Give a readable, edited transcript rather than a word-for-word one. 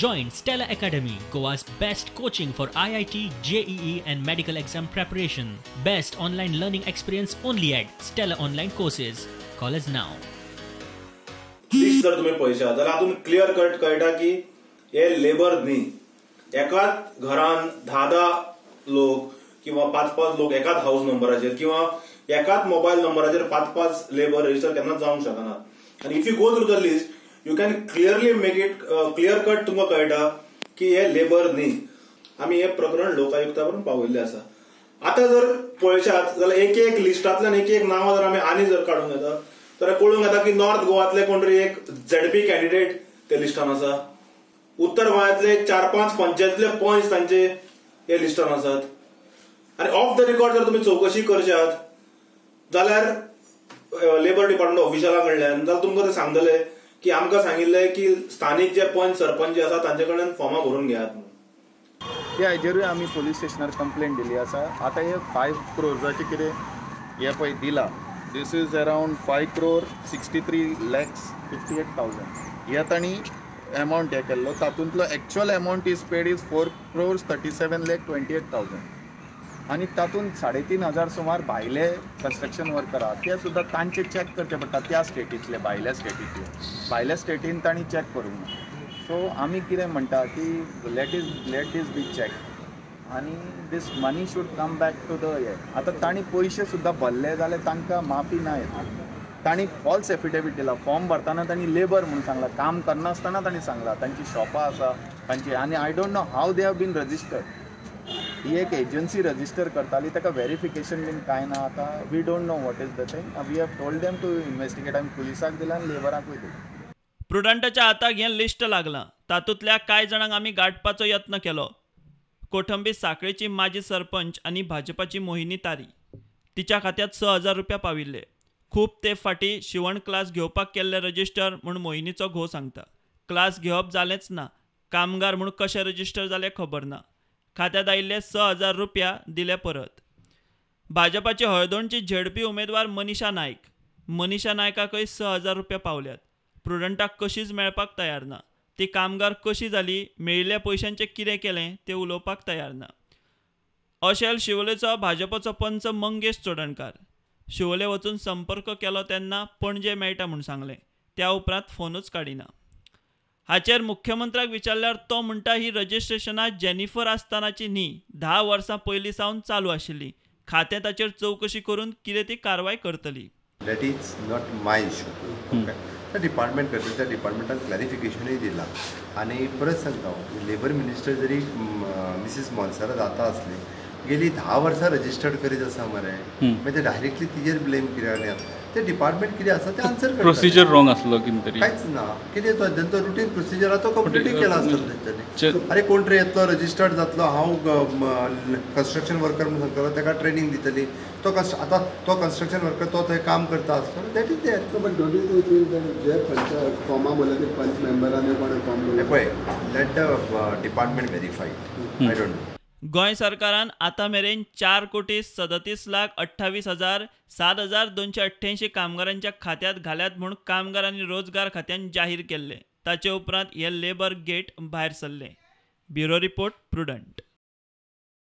Join Stella Academy, Goa's best coaching for IIT, JEE and medical exam preparation. Best online learning experience only at Stella Online Courses. Call us now. List जर तुम्ही पळयशात जाल्यार हातूंत clear cut कळटा की हे labour न्ही. एकाच घरान 10-10 लोक किंवा 5-5 लोक एकाच हाऊस नंबराचेर किंवा एकाच मोबायल नंबराचेर 5-5 लेबर रजिस्टर केन्नाच जावंक शकना. आनी if you go through the list you can clearly make it clear cut तुमकां कळटा की हे लेबर न्ही. आमी हे प्रकरण लोकायुक्ता पर्यंत पावयल्लें आसा. आतां जर पळयशात जाल्यार एक एक लिस्टांतल्यान एक एक नांवां जर आमी आनी जर काडूंक येता जाल्यार कळूंक येता की नॉर्थ गोवांतले कोण तरी एक झेडपी कॅन्डिडेट ते लिस्टान आसा, उत्तर गोंयांतले 4-5 पंचायतींतले पंच तांचे हे लिस्टान आसात. आनी ऑफ the record जर तुमी चवकशी करशात जाल्यार लेबर डिपार्टमेंट ऑफिशला कडल्यान जाल्यार तुमकां ते सांगतले की आमकां सांगिल्लें की स्थानीक जे पंच सरपंच जे आसा तांचे कडल्यान फॉर्मां भरून घेयात म्हणून. त्या हाजेरूय आमी पोलीस स्टेशनार कंप्लेन दिली आसा. आतां हे 5 क्रोर्साचें कितें हें पळय दिलां, this is around 5 crore 63 lakhs 58,000 हे तांणी एमावंट हे केल्लो. तातूंतलो actual amount is paid is 4 crores 37 lakh 28,000 आनी तातूंत 3,500 सुमार भायले कन्स्ट्रक्शन वर्कर आहा ते सुद्दां तांचे चॅक करचे पडटा त्या स्टेटींतले, भायल्या स्टेटींतले, भायल्या स्टेटीन तांणी चॅक करूंक ना. सो आमी कितें म्हणटा की let this be check आनी this money should come back to the हे. आतां तांणी पयशे सुद्दां भरले जाल्यार तांकां माफी ना येता. तांणी फॉल्स एफिडेवीट दिला, फॉर्म भरतना तांणी लेबर म्हणून सांगलां, काम करनासतना तांणी सांगलां, तांची शॉपां आसा तांची. आनी I don't know how they have been registered. ही एक एजन्सी रजिस्टर करताली, ताका वेरिफिकेशन बीन कांय ना. आतां we don't know what is the thing. We have told them to investigate. आमी पुलिसाक दिला आनी लेबराकूय दिला. प्रुडंटाच्या हाताक हें लिस्ट लागलां. तातूंतल्या कांय जाणांक आमी गांठपाचो यत्न केलो. कोठंबी साखळेची माजी सरपंच आनी भाजपाची मोहिनी तारी, तिच्या खात्यांत 6,000 रुपया पाविल्ले. खूब ते फाटीं शिवण क्लास घेवपाक केल्ले रजिस्टर म्हूण मोहिनीचो घोव सांगता. क्लास घेवप जालेंच ना, कामगार म्हूण कशें रजिस्टर जालें खबर ना. खात्यांत आयिल्ले 6,000 रुपया दिले परत. भाजपाची हळदोणची झेडपी उमेदवार मनीषा नायक, मनीषा नायकाकय 6,000 रुपया पावल्यात. प्रुडंटाक कशीच मेळपाक तयार ना. ती कामगार कशी जाली, मेळिल्ल्या पयशांचें कितें केलें तें उलोवपाक तयार ना. अशेल शिवोलेचो भाजपाचो पंच मंगेश चोडणकार, शिवोले वचून संपर्क केलो तेन्ना पणजे मेळटा म्हूण सांगलें, त्या उपरांत फोनूच काडिना. हाचेर मुख्यमंत्र्याक विचारल्यार तो म्हणटा ही रजिस्ट्रेशनां जेनिफर आसतानाची न्ही, 10 वर्सां पयलीं सावन चालू आशिल्ली. खातें ताचेर चवकशी करून कितें ती कारवाय करतली. That is not my issue. त्या डिपार्टमेंट करता, त्या डिपार्टमेंटान क्लॅरिफिकेशनूय दिलां. आनी परत सांगता हांव, लेबर मिनिस्टर जरी मिसीस मोन्सेरात आतां आसली, गेली 10 वर्सां रजिस्टर्ड करीत आसा मरे, मागीर ते डायरेक्टली तिजेर ब्लेम कित्याक? ते डिपार्टमेंट कितें आसा ते आन्सर करता. प्रोसिजर रॉंग आसलो कितें तरी कांयच ना. कितें तो तेंचो रुटीन प्रोसिजर आसा तो कंप्लीटूय केला आसतलो तेंच्यांनी. अरे कोण तरी येतलो, रजिस्टर्ड जातलो, हांव कन्स्ट्रक्शन वर्कर म्हणून सांगतलो, ताका ट्रेनींग दितली, तो आतां तो कन्स्ट्रक्शन वर्कर तो थंय काम करता आसतलो. That is there. But don't you feel that जे पंच फॉर्मा भरले ते पंच मेंबरांनी कोणें फॉर्म भरले? पळय, let the department verify. I don't know. Goa सरकारान आतां मेरेन 4,37,28,007,288 कामगारांच्या खात्यांत घाल्यात म्हूण कामगार आनी रोजगार खात्यान जाहीर केल्लें. ताचे उपरांत हे लेबर गेट भायर सरलें. Bureau report, Prudent.